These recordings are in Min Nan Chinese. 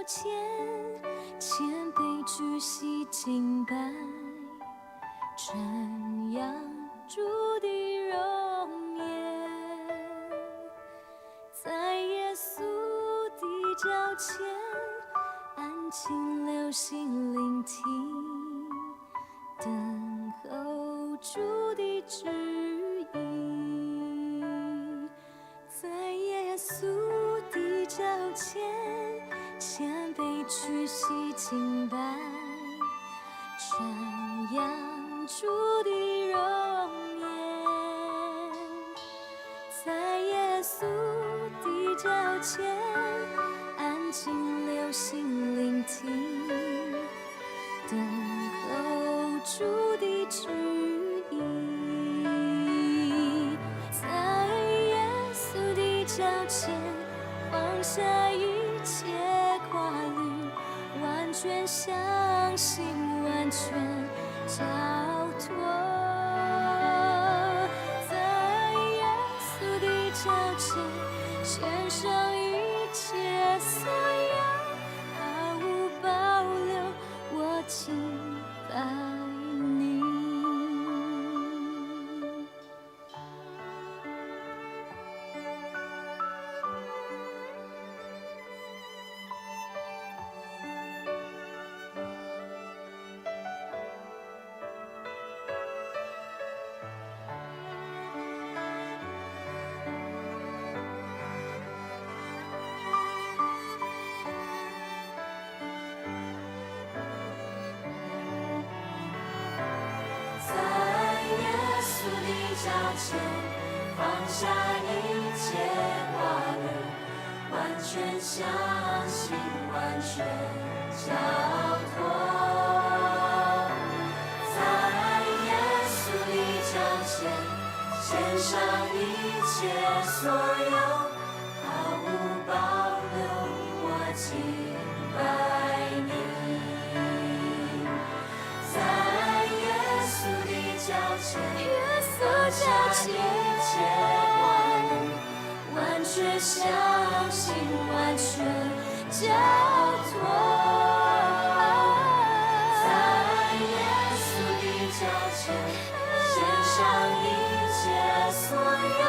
前，謙卑屈膝敬拜，瞻仰主的容顏，在耶穌的腳前，安靜留心聆聽，等候主的旨意，在耶穌的腳前，謙卑屈膝敬拜，瞻仰主的容顏，在耶穌的腳前，安靜留心聆聽，等候主的旨意，在耶穌的腳前，放下一切掛慮，完全相信，完全交託。在耶穌的腳前，獻上一切所有，毫無保留，我敬拜你。在耶穌的腳前，放下一切掛慮，完全相信，完全交託。在耶穌的腳前，獻上一切所有，毫無保留，我敬拜你。在耶穌的腳前，耶穌腳前，一切掛慮，完全相信，完全交託。在耶穌的腳前，獻上一切所有，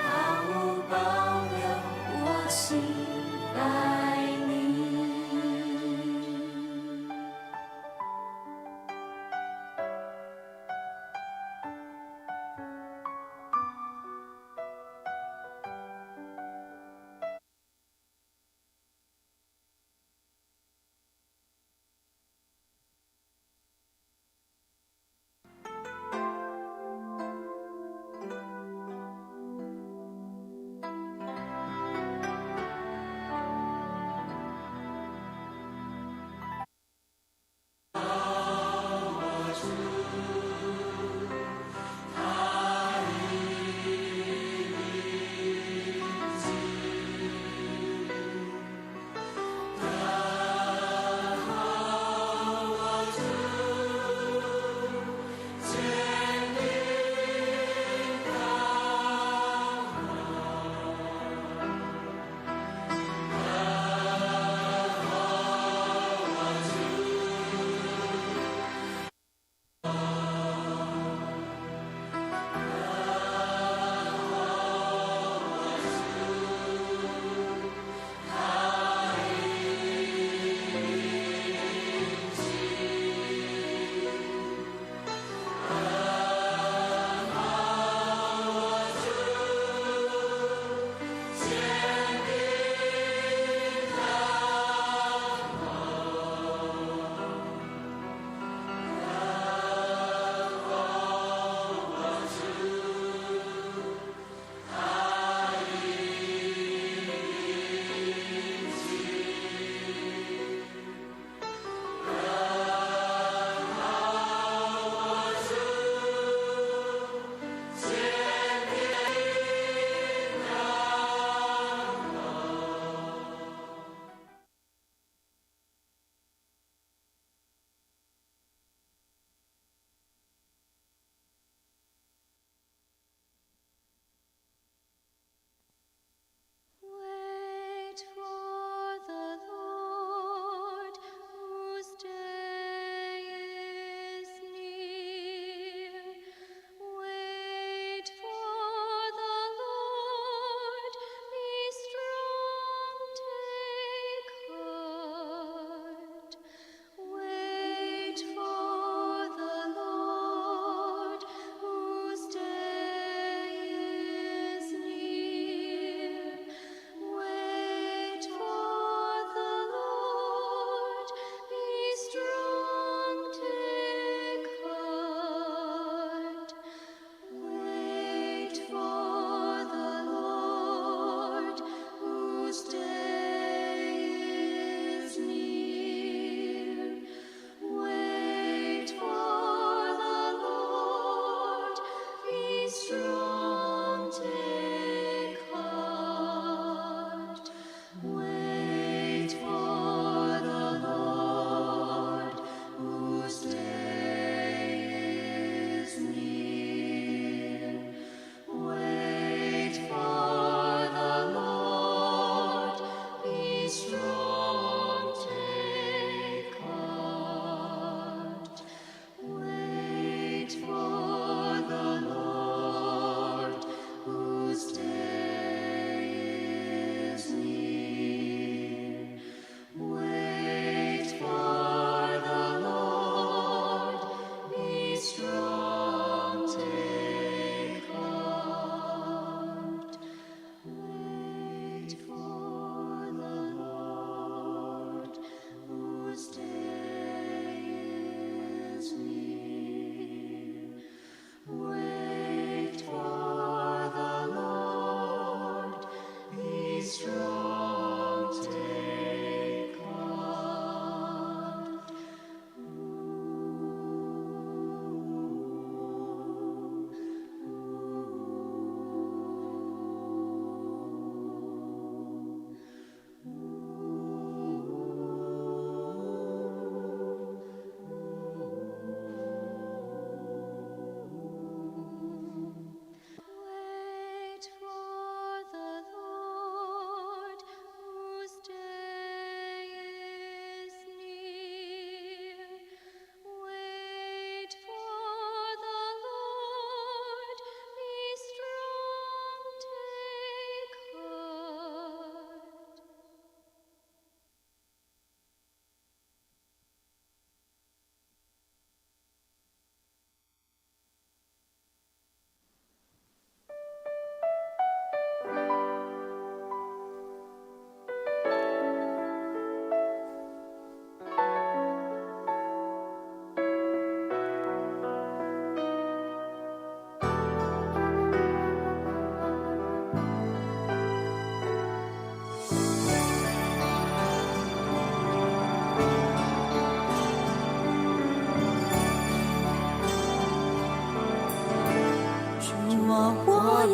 毫無保留，我敬拜你。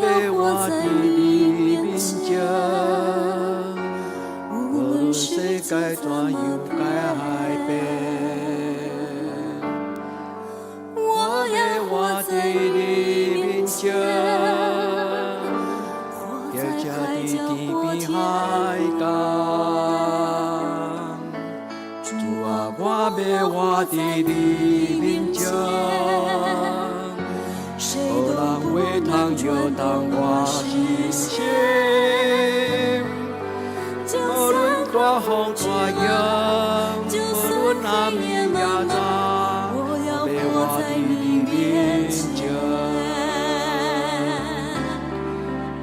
要活在你面前，無論世界怎樣改變，我要活在你面前，活在海角或天邊。主啊，我欲活佇你面前，無人會通搖動我信心。無論大風大浪，無論暗暝夜早，我欲活佇你面前。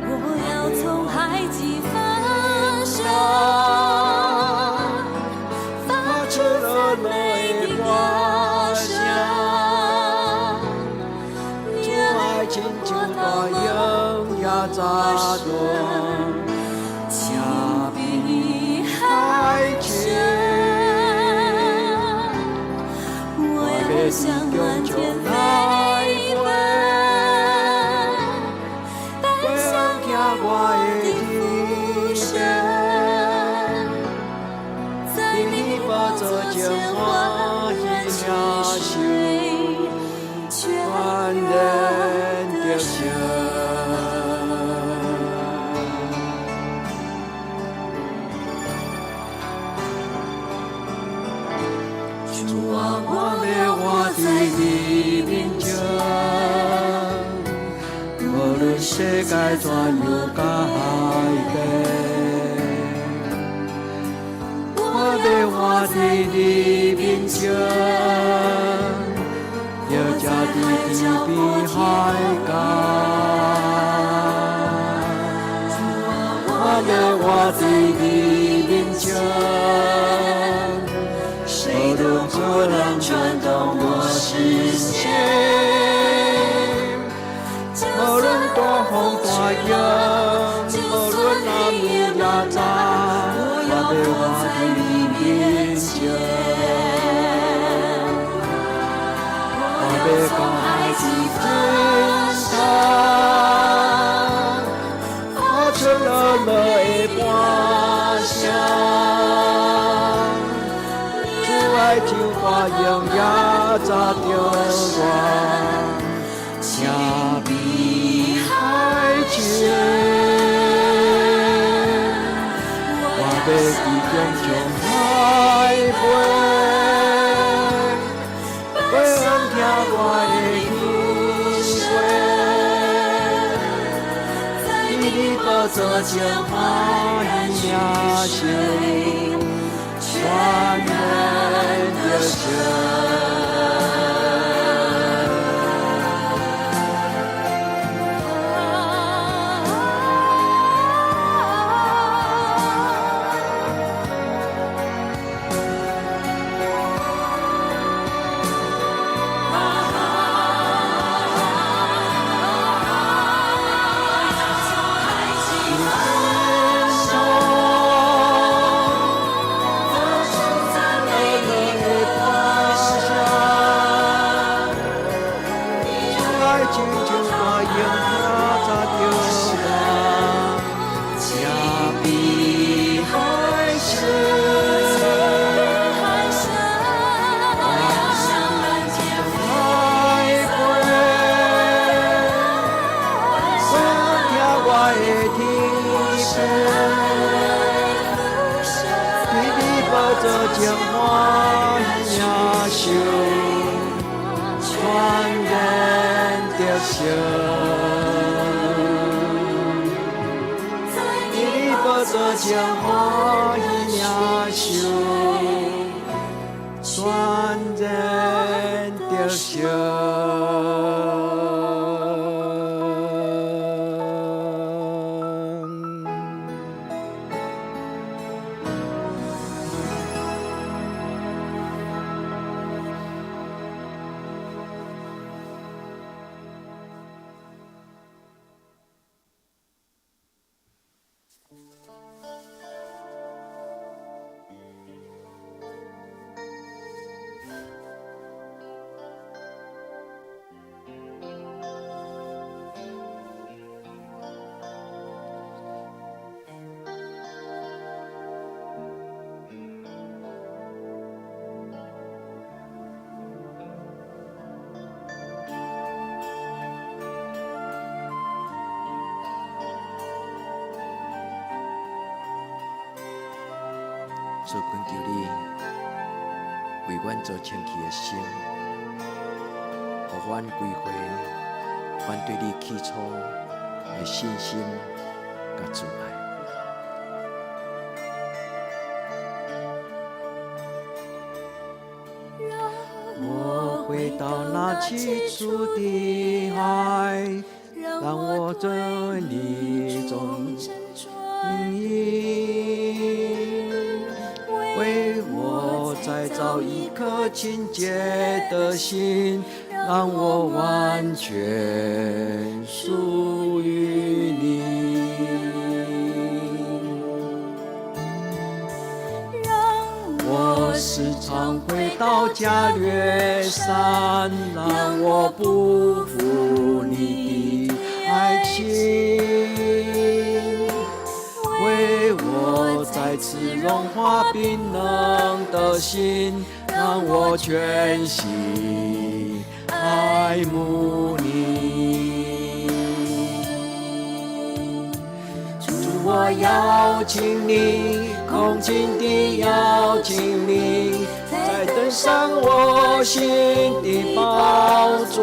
我要從海極發聲，發出讚美的歌聲。你愛親像大鷹也扎斷，請比海深。我要向滿天飛奔，奔向我的父神，在你寶座前歡然取水，全然得勝。主啊，我欲活佇你面前，無論世界怎樣改變，我欲活佇你面前，或者佇天邊海角，我欲活佇你面前，無論不能轉動我視線，無論大風大浪，無論暗暝夜早，我欲活佇你面前。我欲講海極盡頭，發出樂樂的歌聲。主愛像大鷹也紮著我，請比海深。我欲佇強強來飛，飛向聽我的天話，佇你寶座前歡喜領受，全然得勝。全然得勝。主，懇求你為阮做清氣的心，予阮歸回阮對你起初的信心佮慈愛。讓我回到那起初的愛，讓讓我對你忠專一，為我再造一顆清潔的心，讓我完全屬於你。讓我時常回到加略山，讓我不負你的愛情，為我再次融化冰冷的心，讓我全心愛慕你。主，我邀請你，恭敬地邀請你，再登上我心的寶座。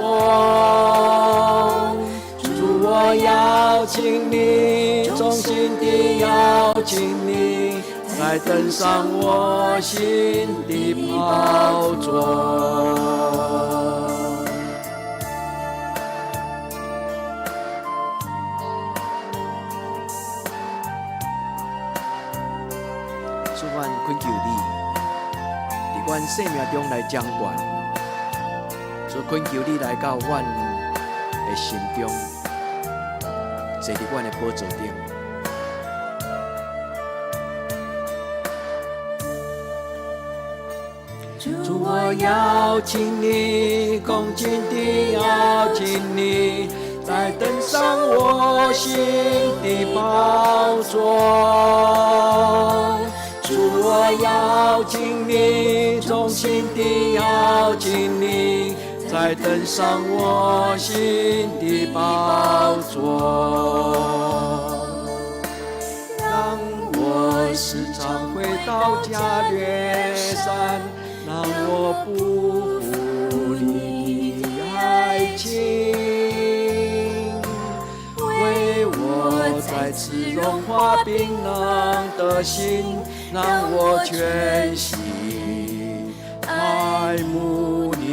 主，我邀請你，衷心地邀請你，再登上我心的寶座。主，阮懇求你，佇阮生命中來掌權。主，懇求你來到阮的心中，坐佇阮的寶座頂。主，我邀請你，恭敬地邀請你，再登上我心的寶座。主，我邀請你，衷心地邀請你，再登上我心的寶座。讓我時常回到加略山，讓我不負你的愛情，為我再次融化冰冷的心，讓我全心愛慕你。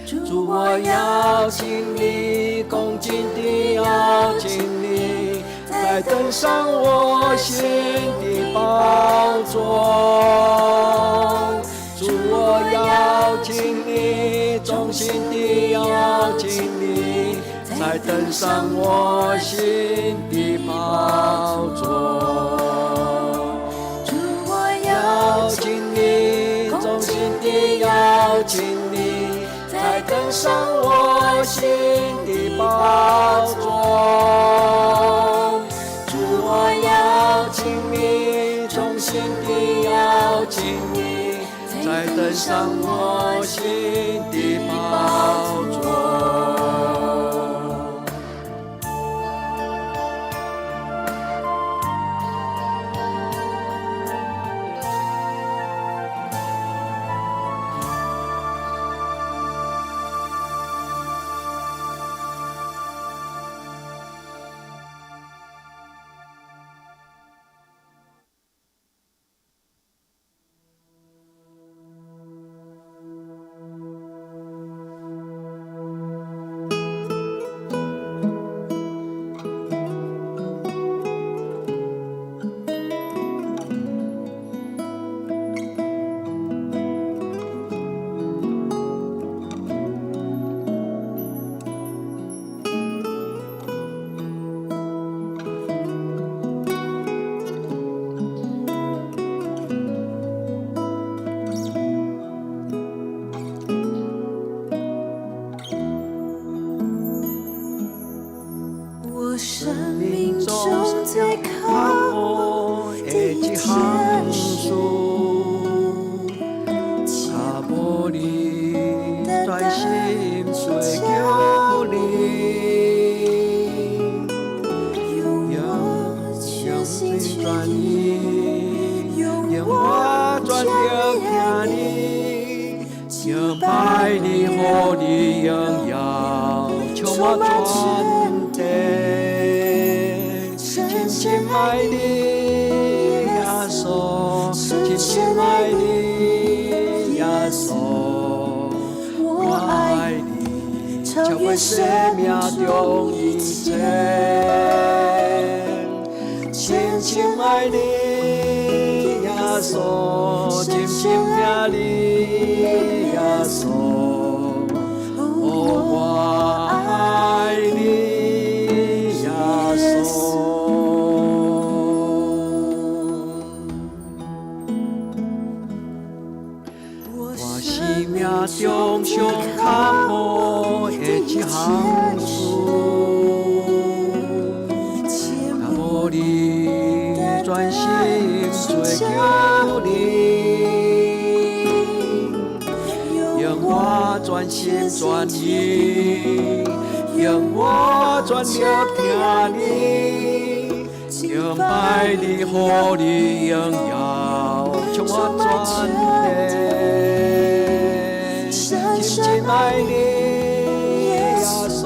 主，我邀請你，恭敬地邀請你，再登上我心的寶座。主，我邀請你，衷心地邀請你，再登上我心的寶座。主，我邀邀請你，衷心地邀請你，再登上我心的寶座。主，我邀請你，衷心地邀請你，再登上我心的寶座。我生命中最渴望的一件事，較無你專心追求你，用我全用心充滿全地，深深愛你耶穌，深深愛你耶穌，我愛你超過生命中一切，深深愛你耶穌，深深疼你耶穌，我愛你耶穌。我生命中上渴慕的一項事，渴慕你專心追求你，用我全心全意，用我全力疼你，敬拜你，予你榮耀，充滿全地，深深愛你耶穌，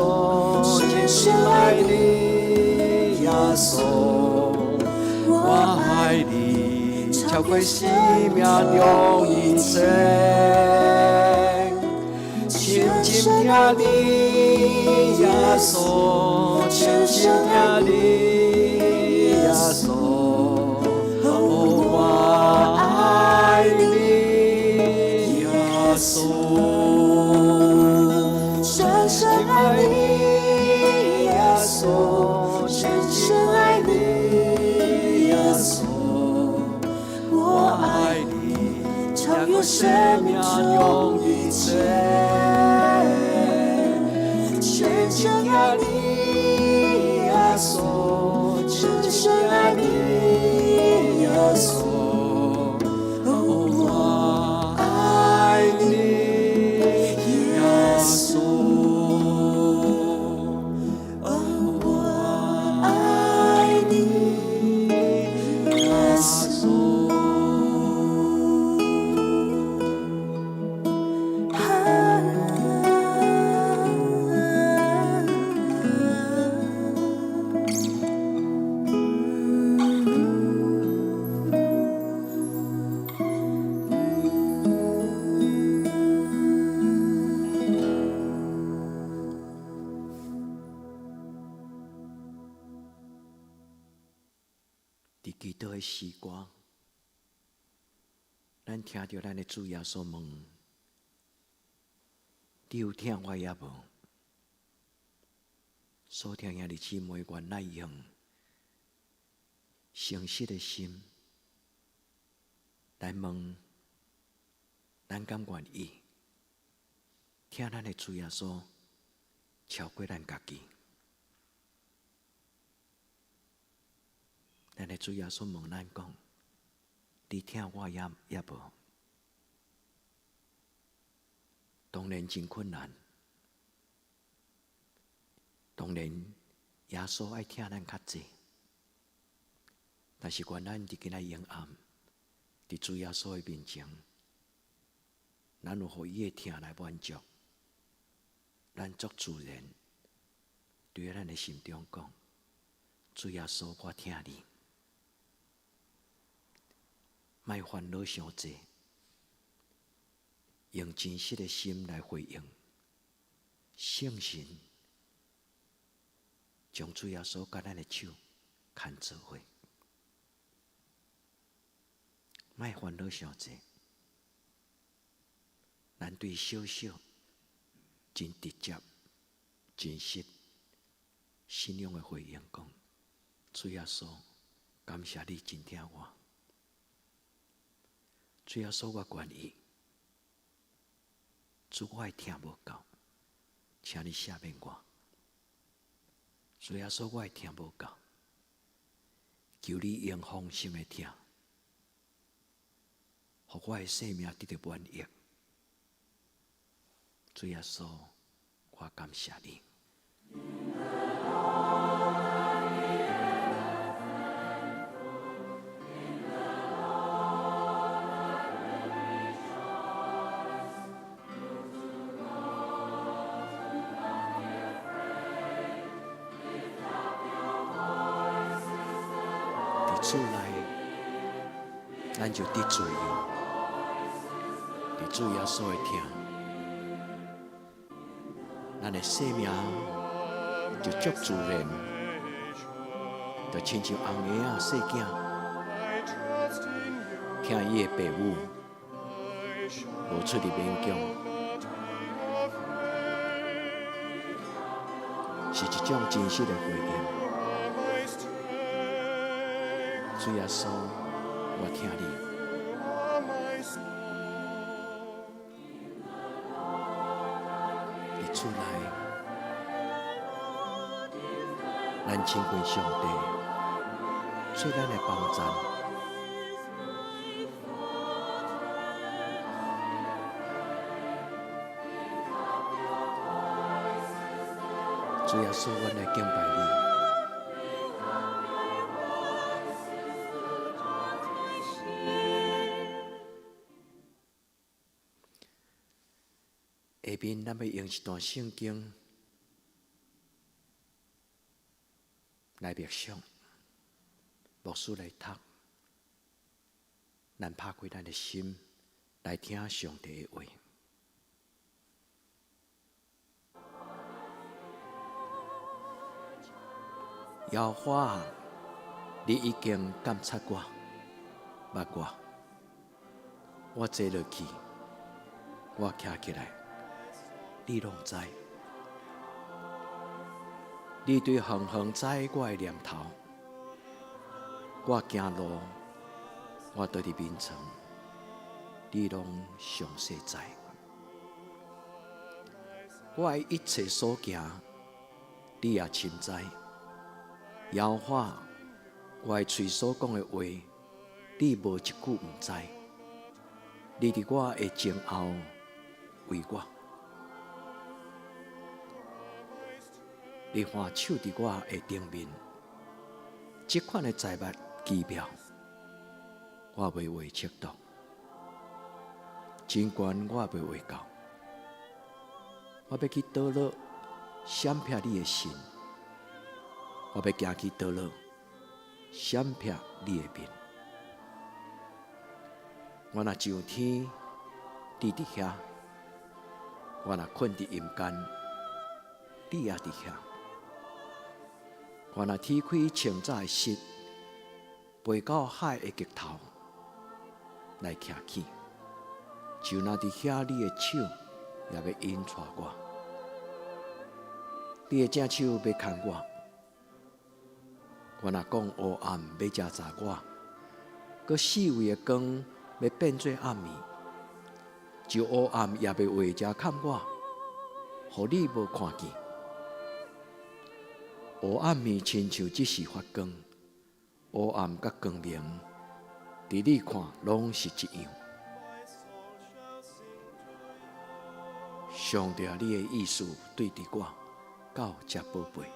深深愛你耶穌，我愛你超過生命中一切，深深疼你耶穌，深深疼你耶穌，我愛你耶穌，深深愛你耶穌，深深愛你耶穌，我愛你超過生命中一切，深深疼你耶穌，深深愛你耶穌，我愛你耶穌，我愛你耶穌。伫祈禱的時光，咱聽著咱的主耶穌問：你有疼我抑無？所聽兄弟姊妹，願咱用誠實的心來問，咱敢願意疼咱的主耶穌超過咱家己？咱的主耶穌問咱講：你疼我抑無？當然真困難，當然耶穌愛疼咱較濟，但是願咱佇今仔日暗，佇主耶穌的面前，咱有予伊的疼來滿足，咱足自然對咱的心中講：主耶穌，我疼你。莫煩惱傷濟，用真實的心來回應，聖神將主耶穌佮咱的手牽做伙，莫煩惱傷濟，咱對小小真直接、真實信仰的回應講：主耶穌，感謝你真疼我。主耶穌，我願意。主，我的疼無夠，請你赦免我。主耶穌，我的疼無夠，求你用豐盛的疼，予我的生命得著滿溢。主耶穌，我感謝你。厝內，咱就得自由，佇主耶穌的疼，咱的生命就足自然，就親像紅嬰仔細囝，聽伊的爸母，無出入勉強，是一種真實的回應。主耶穌，我疼你。佇厝內，咱親近上帝，做咱的幫贊。主耶穌，阮來敬拜你。下面咱欲用一段聖經來默想，牧師來讀，咱拍開咱的心來聽上帝的話。耶和華啊，你已經監察我，捌我，我坐落去，我徛起來，你攏知。你對遠遠知我的念頭，我行路，我倒佇眠床，你攏詳細知。我的一切所行，你也深知。耶和華，我的喙所講的話，你無一句毋知。你佇我的前後為我，你按手佇我的頂面，這款的財物奇妙，我袂話測度，真懸我袂畫到。我欲去倒落，閃避你的神。我欲行去倒落，閃避你的面。我若上天，你佇遐；我若睏佇陰間，你也佇遐。我若天開清早的翼，飛到海的極頭來徛起，就若佇遐，你的手也欲引帶我，你的正手欲牽我。我若講黑暗欲遮罩我，閣四圍的光欲變做暗暝，就黑暗也袂畫遮崁我，予你無看見。黑暗暝親像只是發光，黑暗佮光明，佇你看攏是一樣。上帝啊，你的意思對佇我到遮寶貝，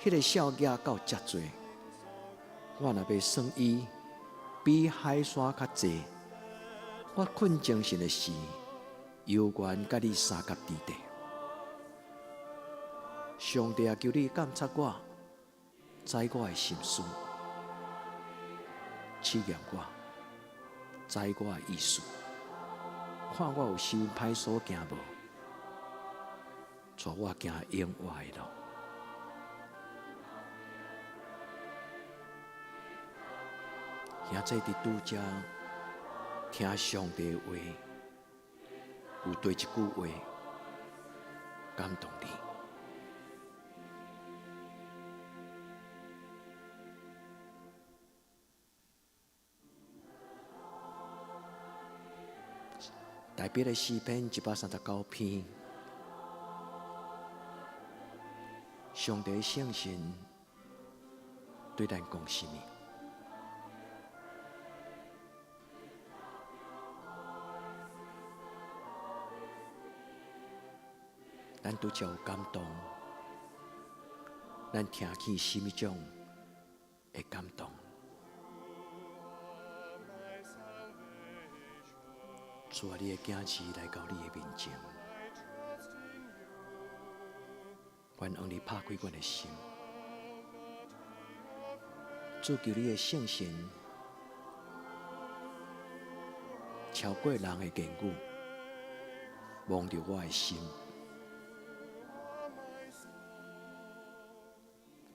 彼個數額到遮濟，我若欲算伊，比海沙較濟。我困精神的時，猶原佮你相佮佇底。上帝啊，求你監察我，知我的心思，試驗我，知我的意思，看我有啥物歹所行無，帶我行永活的路。兄弟佇拄才聽上帝的話，有對一句話感動你。大衛的詩篇139篇，上帝聖神對咱講啥物？咱拄才有感動，咱聽見啥物種的感動？主啊，你的囝兒來到你的面前，願向你拍開阮的心，主，求你的聖神超過人的言語，摸著我的心。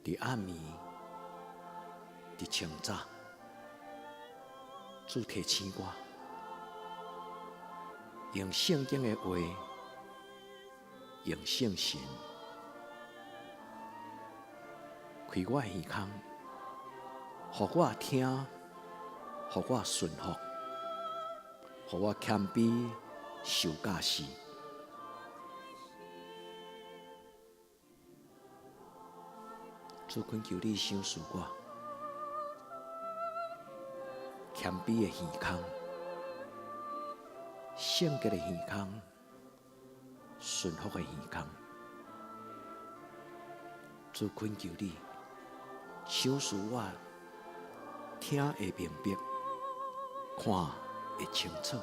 佇暗暝，佇清早，主提醒我，用聖經的話，用聖神開我的耳孔，予我聽，予我順服，予我謙卑受教示。主懇求你賞賜我謙卑的耳孔，聖潔的耳孔，順服的耳孔。主懇求你賞賜我聽會明白，看會清楚，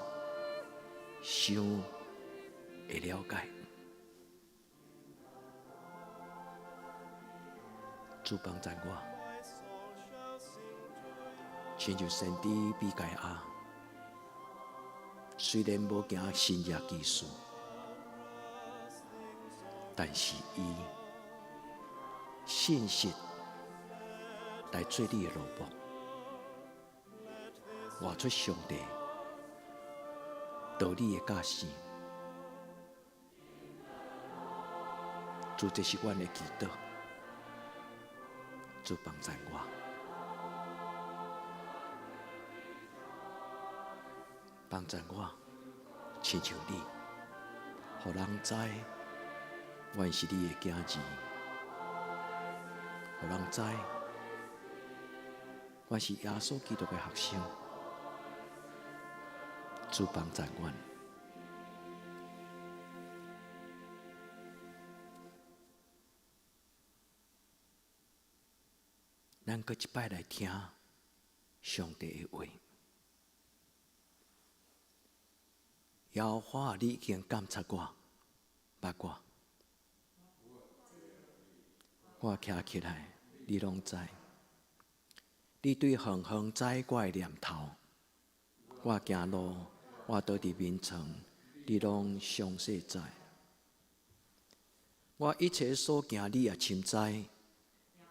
想會了解。主幫助我，親像先知米該亞，雖然無行神蹟奇事，但是伊信實來做你的奴僕，活出上帝道理的教示。主，這是阮的祈禱。主幫助我，幫助我，親像你，予人知，阮是你的囝兒，予人知，阮是耶穌基督的學生。主幫助阮。咱閣一擺來聽上帝的話。耶和華，你已經監察我，捌我，我徛起來，你攏知。你對遠遠知我的念頭，我行路，我倒佇眠床，你攏詳細知。我一切所行，你也深知。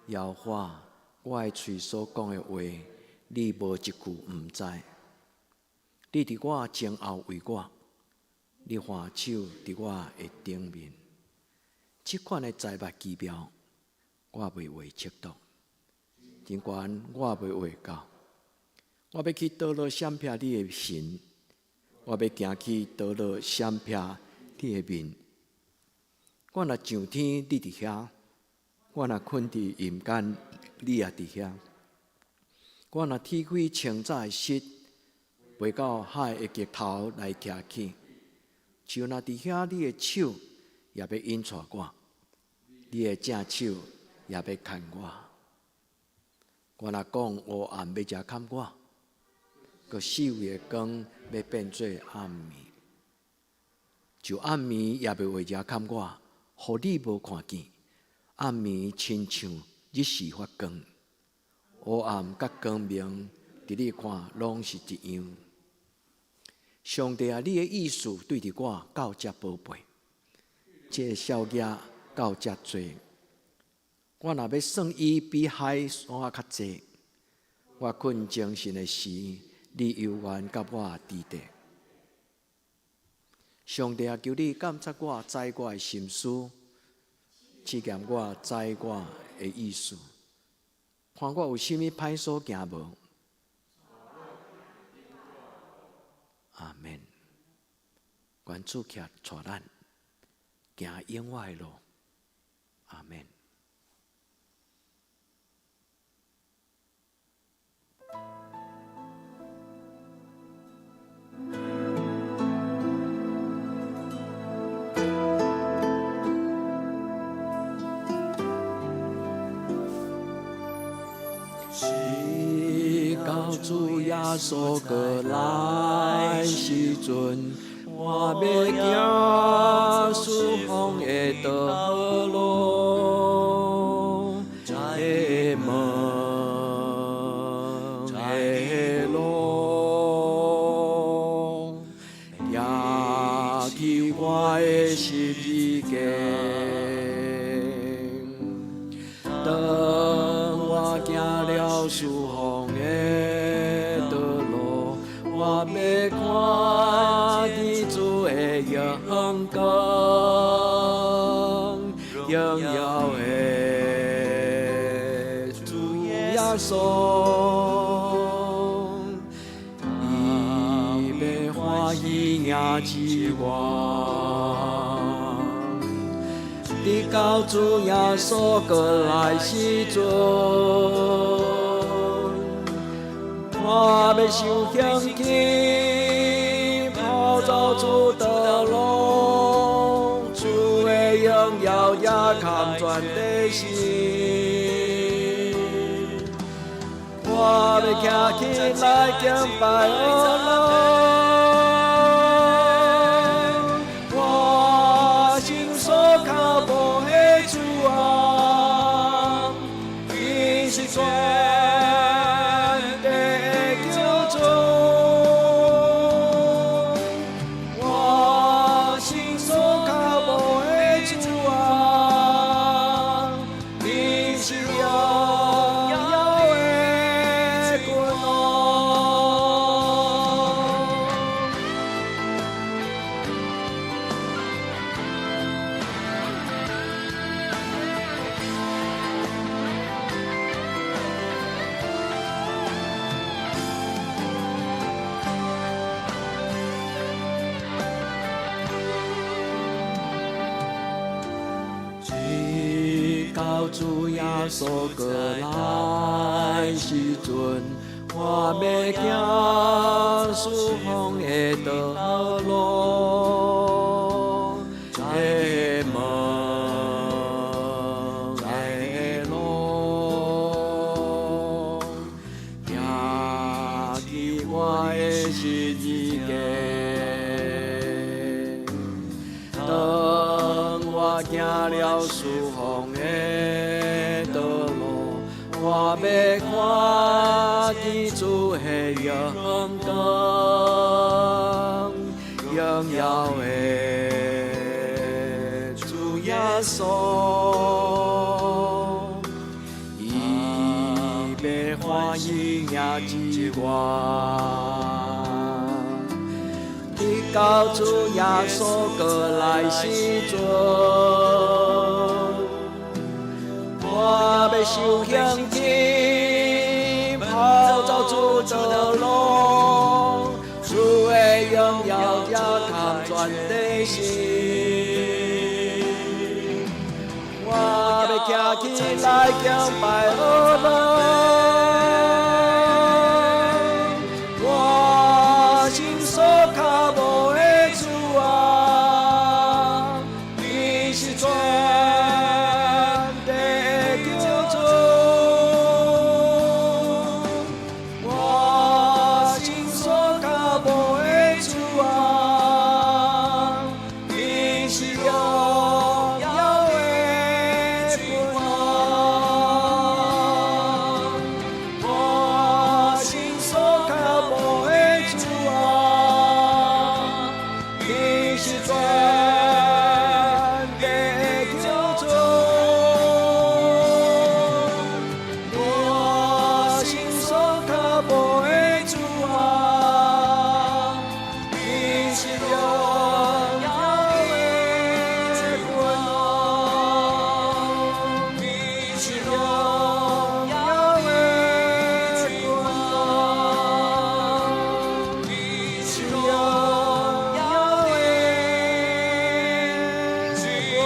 耶和華，我的喙所講的話，你無一句毋知。你佇我前後圍我，你橫手佇我的頂面。這款的災物奇妙，我袂畫測度，真懸我袂畫到。我欲去倒落閃避你的神，我欲行去倒落閃避你的面。我若上天，你佇遐；我若睏佇陰間，你也佇遐。我若鐵開清早的翼，飛到海的極頭來徛起，就若佇遐，你的手也欲引帶我，你的正手也欲牽我。我若講黑暗欲遮崁我，閣四圍的光欲變做暗暝，就暗暝也袂會遮崁我，予你無看見。暗暝親像日時發光，黑暗佮光明，佇你看攏是一樣。上帝啊，你的意思對佇我到遮寶貝，這个數額到遮濟。我若欲算伊比海沙較濟，我睏精神的時，你猶原佮我佇佇。上帝啊，求你監察我，知我的心思，試驗我，知我的意思，看我有啥物歹所行無？阿門。願主徛帶咱行永遠的路。阿門。直到主耶穌閣來時陣，我欲行順風的道路的門。行了四方的道路，我欲看見主的榮光，榮耀的主耶穌，伊欲歡喜迎接我。直到主耶穌閣來時陣，我欲受興起，跑走主道路，主的榮耀也看全地時，我欲徛起來敬拜阿羅。我心所靠慕的主啊，你是全地的救主。我心所靠慕的主啊，你是榮耀的君王。直到主耶穌閣來時陣，我欲行四方的道路，的門的路，行去我的十字架。當我行了四方的道路，我欲看見主的榮光，榮耀的主耶穌，伊欲歡喜迎接我。直到主耶穌閣來時陣，我欲受興起，跑走主道路，主的榮耀也看全地時，我欲徛起來敬拜阿羅。我心所靠慕的主啊，你是全地的救主。我心所靠慕的主啊，你是榮耀的君王。我心所靠慕的主啊，你是全地的救主。我心所靠慕的主啊，你是榮耀的君王。你是榮耀的君王。你是榮耀的君王。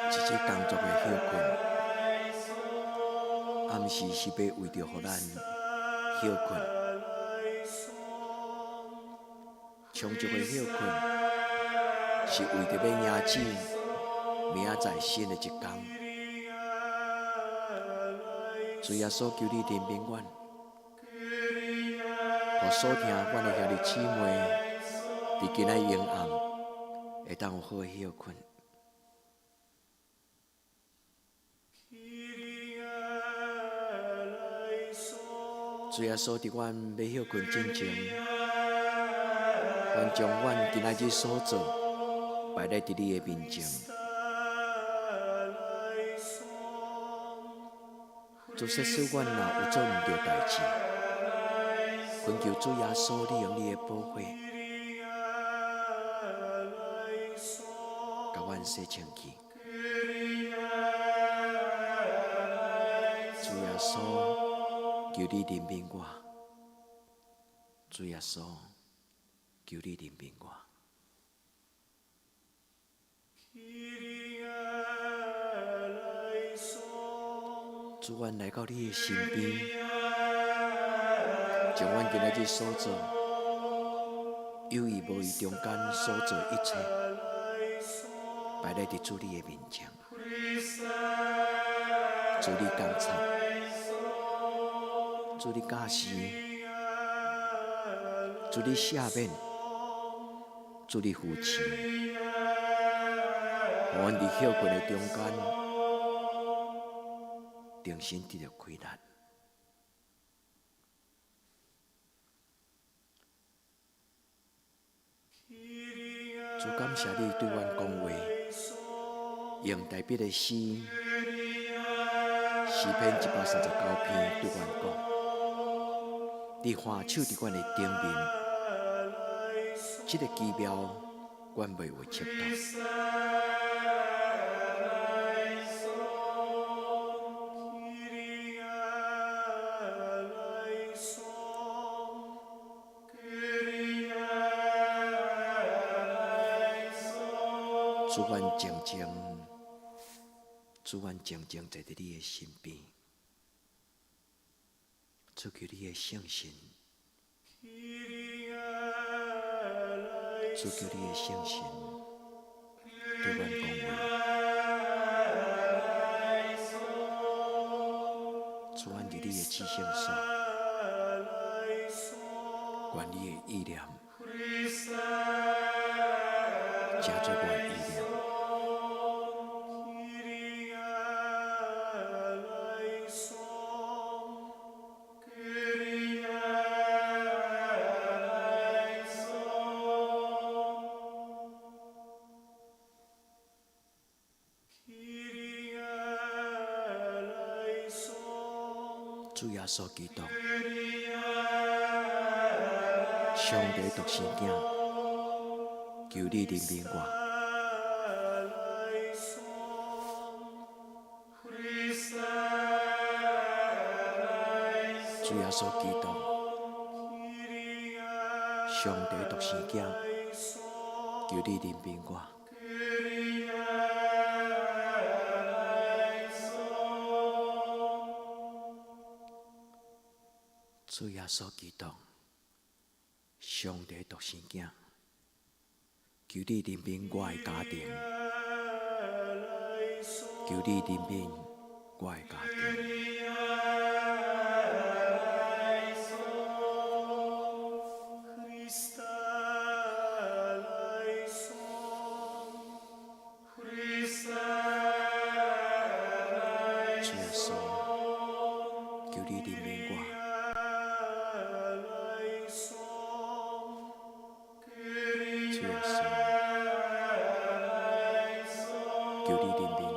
這個工作的歇睏，暗時是欲為著予咱歇睏，充足的歇睏是為著欲迎接明仔載新的一工。主耶穌，求你憐憫阮，予所疼阮的兄弟姊妹佇今仔昏暗，會當有好的歇睏。主耶穌，佇阮欲歇睏進前，阮將阮今仔日所做擺佇你的面前。主，設使阮若有做毋對代誌，懇求主耶穌，你用你的寶血，共阮洗清氣。主耶穌，求你憐憫我。主耶穌，求你憐憫我。主，阮來到你的身邊，將阮今仔日所做，有意無意中間所做一切，擺佇主你的面前。主你監察，主你教示，主你赦免，主你扶持，予阮佇歇睏的中間，重新得著氣力。主，感謝你對阮講話，用大衛的詩，詩篇139篇對阮講，你看守佇阮的頂面，這个奇妙，阮袂有測度。主，阮靜靜，主，阮靜靜坐佇你的身邊，主求你的聖神，主求你的聖神對阮講話。主，阮佇你的至聖所，願你的意念成做我的意念。主耶穌基督，上帝獨生囝，求你憐憫我。主耶穌基督，上帝獨生囝，求你憐憫我。主耶穌基督，上帝獨生囝，求你憐憫我的家庭，求你憐憫我的家庭。主耶穌，求你憐憫我。主耶穌，求你憐憫我。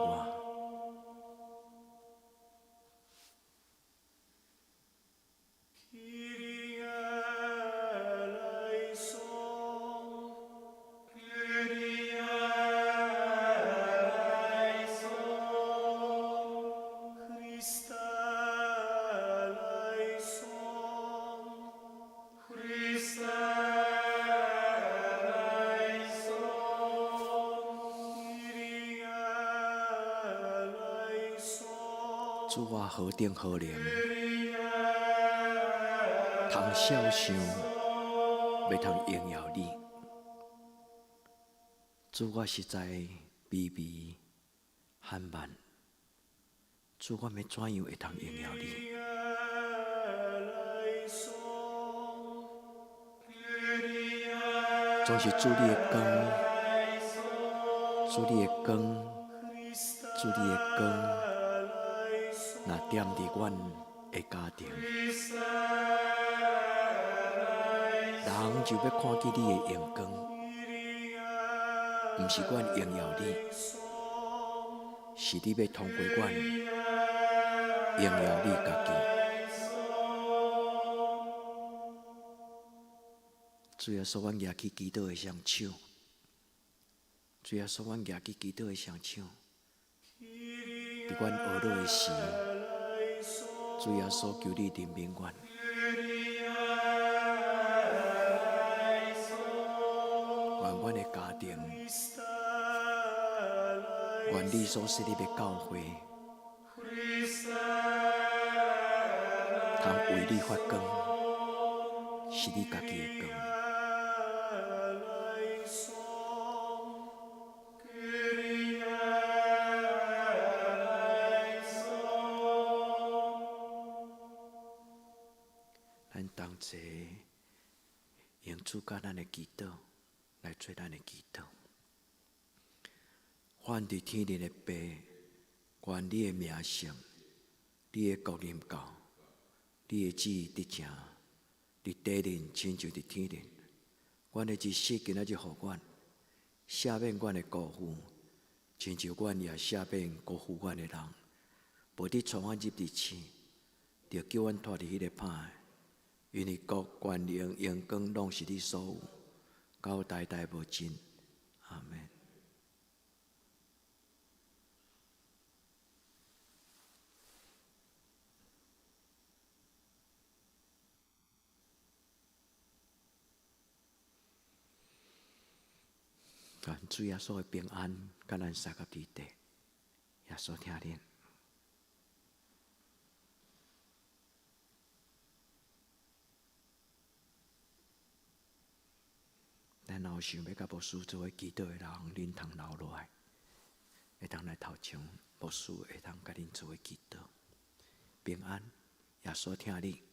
主，我何等何能，通肖像，欲通榮耀你。主，我實在卑微罕慢。主，我欲怎樣會通榮耀你？總是主你的光，主你的光，主你的光，若點佇阮的家庭，人就欲看見你的榮光，毋是阮榮耀你，是你欲通過阮榮耀你家己。主耶穌，阮舉起祈禱的雙手。主耶穌，阮舉起祈禱的雙手。佇阮懊惱的時，主耶穌，求你憐憫阮。願阮的家庭，願你所設立的教會，通為你發光，是你家己的光。咱同齊用主佮咱的祈禱來做咱的祈禱。阮佇天頂的父，願你的名聖，你的國臨到，你的旨意得成，佇地面親像佇天頂。阮的一食今仔日予阮，赦免阮的辜負，親像阮也赦免辜負阮的人。無得帶阮入佇試，著救阮脫離彼個歹的。因為國權榮榮光攏是你所有，到代代無盡。阿門。願主耶穌的平安，佮咱相佮佇地，耶穌疼恁。咱若有想欲佮牧師做伙祈禱的人，恁通留落來，會當來頭前，牧師會當佮恁做伙祈禱。平安，耶穌疼你。